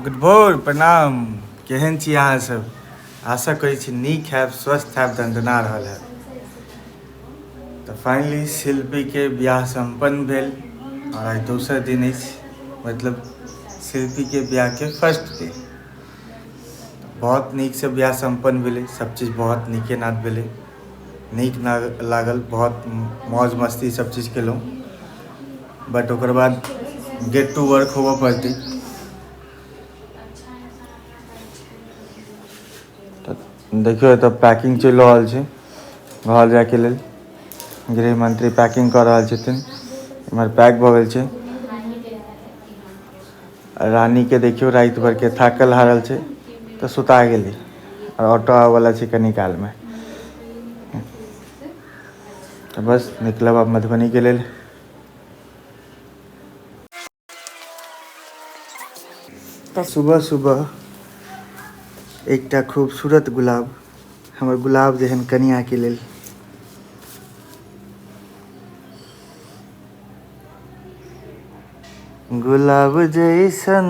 Good भोर, प्रणाम। केहन छी अहाँ सब? आशा करै छी नीक हैब, स्वस्थ हैब, दन्दना रहल हैब। तऽ फाइनली शिल्पीके बियाह सम्पन्न भेल आओर आइ दोसर दिन अछि, मतलब शिल्पीके बियाहके फर्स्ट डे। बहुत नीकसँ बियाह सम्पन्न भेलै, सब चीज बहुत नीके नाथ भेलै, नीक लागल, बहुत मौज मस्ती सब चीज केलहुँ। बट ओकर बाद गेट टू वर्क होबऽ पड़तै। तऽ देखियौ, एतऽ पैकिंग चलि रहल छै घर जायके लेल। गृह मंत्री पैकिंग कऽ रहल छथिन, इम्हर पैक भऽ गेल छै। रानीके देखियौ, राति भरिके थाकल हारल छै तऽ सुता गेलै, आओर ऑटो आबैवला छै कनी कालमे। तऽ बस निकलब आब मधुबनीके लेल। तऽ सुबह सुबह एकटा खूबसूरत गुलाब हमर गुलाब जेहन कनियाके लेल। गुलाब जैसन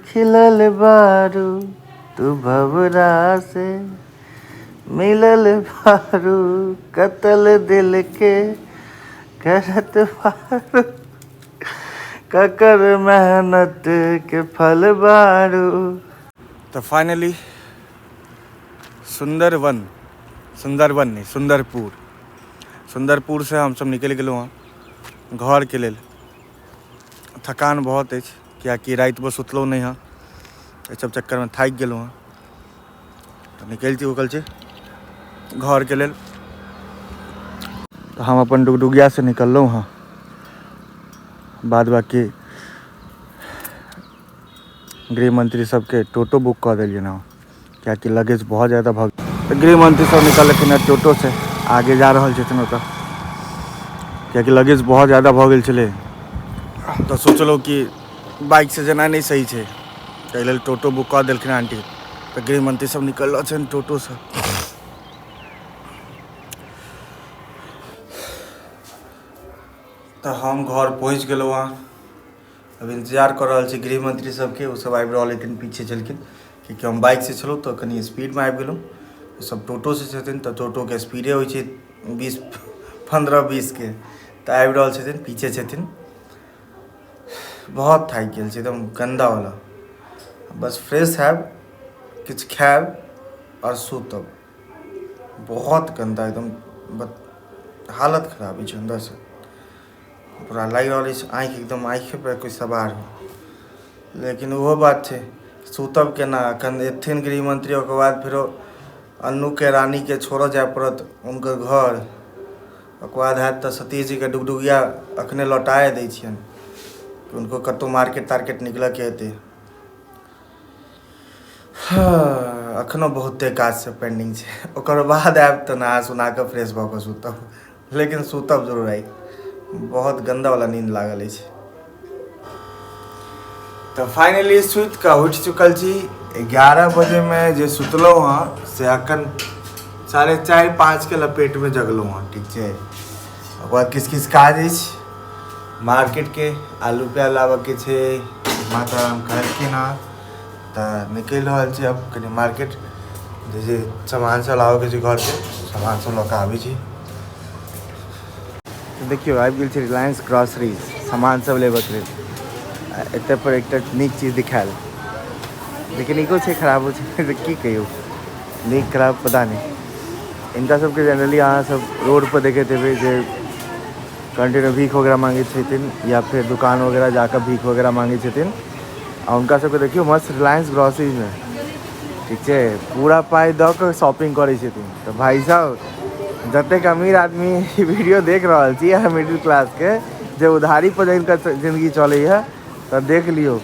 खिलल बारू तू भवरा से मिलल बारू, कतल दिल के करत बारू, ककर मेहनत के फल बारू। तऽ फाइनली सुन्दरवन, सुन्दरवन नहि, सुन्दरपुर, सुन्दरपुरसँ हमसब निकलि गेलहुँ हँ घरके लेल। थकान बहुत अछि, किएकि रातिमे सुतलहुँ नहि हँ, एहि सब चक्करमे थाकि गेलहुँ हँ। तऽ निकलि चुकल छी घरके लेल। तऽ हम अपन डुगडुगियासँ निकललहुँ हँ, बाद बाकी गृह मंत्री सबके टोटो बुक कऽ देलियनि हँ, किएकि लगेज बहुत ज्यादा भऽ गेल। गृह मंत्री सब निकललखिन हँ टोटोसँ, आगे जा रहल छथिन ओतऽ, किएकि लगेज बहुत ज्यादा भऽ गेल छलै। तऽ सोचलहुँ कि बाइकसँ जेनाइ नहि सही छै, ताहि लेल टोटो बुक कऽ देलखिन आंटी। तऽ गृह मंत्री सब निकल रहल छनि टोटोसँ। तऽ हम घर पहुँच गेलहुँ हँ, अब इंतजार कऽ रहल छी गृह मंत्री सबके। ओ सब आबि रहल हेथिन, पीछे छलखिन, कियाकि हम बाइकसँ छलहुँ तऽ कनि स्पीडमे आबि गेलहुँ। ओ सब टोटोसँ छथिन तऽ टोटोके स्पीडे होइ छै 20, 15, 20के। तऽ आबि रहल छथिन, पीछे छथिन। बहुत थाकि गेल छी एकदम गन्दावला। बस फ्रेश हैब, किछु खायब आओर सुतब। बहुत गन्दा एकदम हालत खराब अछि अन्दरसँ पूरा लागि रहल अछि, आँखि एकदम आँखिपर कोइ सवार हो। लेकिन ओहो बात छै, सुतब केना? एखन एथिन गृहमन्त्री, ओकर बाद फेरो अन्नूके रानीके छोड़ऽ जाय पड़त हुनकर घर। ओकर बाद हैत तऽ सतीश जीके डुगडुगिया अखने लौटाए दै छियनि, हुनको कतहु मार्केट तार्केट निकलऽके हेतै। हँ, एखनो बहुते काज सब पेंडिंग छै। ओकर बाद आयब तऽ नहा सुना कऽ फ्रेश भऽ कऽ सुतब, लेकिन सुतब जरूर। आइ बहुत गन्दा वाला नींद लागल अछि। तऽ फाइनली सुति कऽ उठि चुकल छी। 11 बजेमे जे सुतलहुँ हँ से अखन 4:30, 5के लपेटमे जगलहुँ हँ। ठीक छै, ओकर बाद किछु किछु काज अछि मार्केटके, आलू प्याज लाबऽके छै, माता राम कहलखिन हँ। तऽ निकलि रहल छी अब कनि मार्केट, जे जे सामान सब लाबऽके छै घरके, सामान सब लऽ कऽ आबै छी। देखियौ, आबि गेल छी रिलायंस ग्रॉसरीज सामान सब लेबऽके लेल। एतऽ पर एकटा नीक चीज दिखायल, लेकिन नीको छै खराबो छै, तऽ की कहियौ, नीक खराब पता नहि। हिनका सबके जनरली अहाँ सब रोड पर देखैत हेबै जे कंटिन्यू भीख वगैरह मांगै छथिन, या फेर दुकान वगैरह जाकऽ भीख वगैरह मांगै छथिन। आ हुनका सबके देखियौ मस्त रिलायंस ग्रॉसरीजमे, ठीक छै, पूरा पाइ दऽ कऽ शॉपिंग करै छथिन। तऽ भाइ साहब, जतेक अमीर आदमी वीडियो देख रहल छी या मिडिल क्लासके जे उधारी पर जिनकर जिंदगी चलैए, तऽ देख लियौ,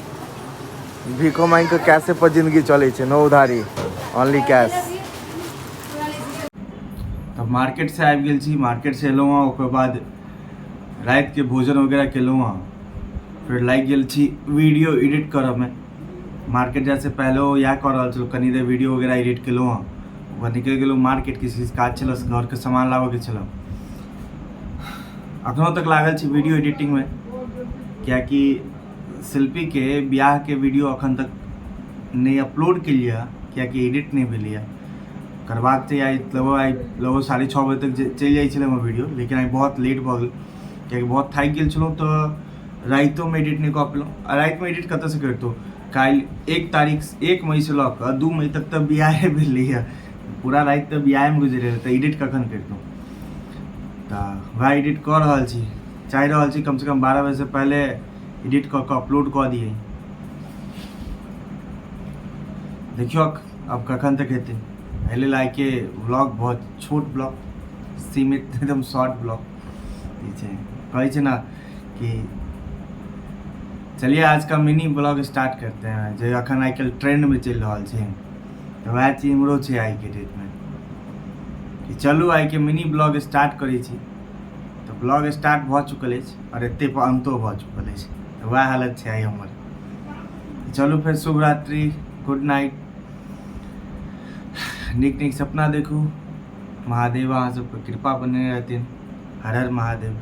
भीखो मांगि कऽ कैशे पर जिंदगी चलै छै। नो उधारी, ओनली कैश। तऽ मार्केटसँ आबि गेल छी। मार्केटसँ एलहुँ हँ, ओकर बाद रातिके भोजन वगैरह केलहुँ हँ, फेर लागि गेल छी वीडियो एडिट करऽमे। मार्केट जाइसँ पहिले इएह कऽ रहल छलहुँ, कनि देर वीडियो वगैरह एडिट केलहुँ हँ, ओकर बाद निकलि गेलहुँ मार्केट, किछु किछु काज छलै, घरके सामान लाबऽके छलै। अखनो तक लागल छी वीडियो एडिटिंगमे, किएकि शिल्पीके बियाहके वीडियो अखन तक नहि अपलोड केलियै किएकि एडिट नहि भेलैए। करबाक छै आइ, लगभग आइ लगभग 6:30 बजे तक चलि जाइ छलै हमर वीडियो, लेकिन आइ बहुत लेट भऽ गेल किएकि बहुत थाकि गेल छलहुँ, तऽ रातिओमे एडिट नहि कऽ पेलहुँ। आ रातिमे एडिट कतऽसँ करितहुँ? काल्हि 1 तारीख, 1 मईसँ लऽ कऽ 2 मई तक तऽ बियाहे भेलैए, पूरा राति तऽ बियाहेमे गुजरि गेलै, तऽ एडिट कखन करितहुँ? तऽ वएह एडिट कऽ रहल छी। चाहि रहल छी कमसँ कम 12 बजेसँ पहिले एडिट कऽ कऽ अपलोड कऽ दियै। देखियौ अब कखन तक हेतै। एहि लेल आइके ब्लॉग बहुत छोट ब्लॉग, सीमित, एकदम शॉर्ट ब्लॉग जे छै, कहै छै ने कि चलिए आज का मिनी ब्लॉग स्टार्ट करते हैं, जे अखन आइ काल्हि ट्रेंडमे चलि रहल छै, तऽ वएह चीज हमरो छै आइके डेटमे कि चलू आइके मिनी ब्लॉग स्टार्ट करै छी। तऽ ब्लॉग स्टार्ट भऽ चुकल अछि आओर एते पर अन्तो भऽ चुकल अछि, तऽ वएह हालत छै आइ हमर। चलू फेर शुभ रात्रि, गुड नाइट, नीक नीक सपना देखू, महादेव अहाँ सबके कृपा बनेने रहथिन। हर हर महादेव।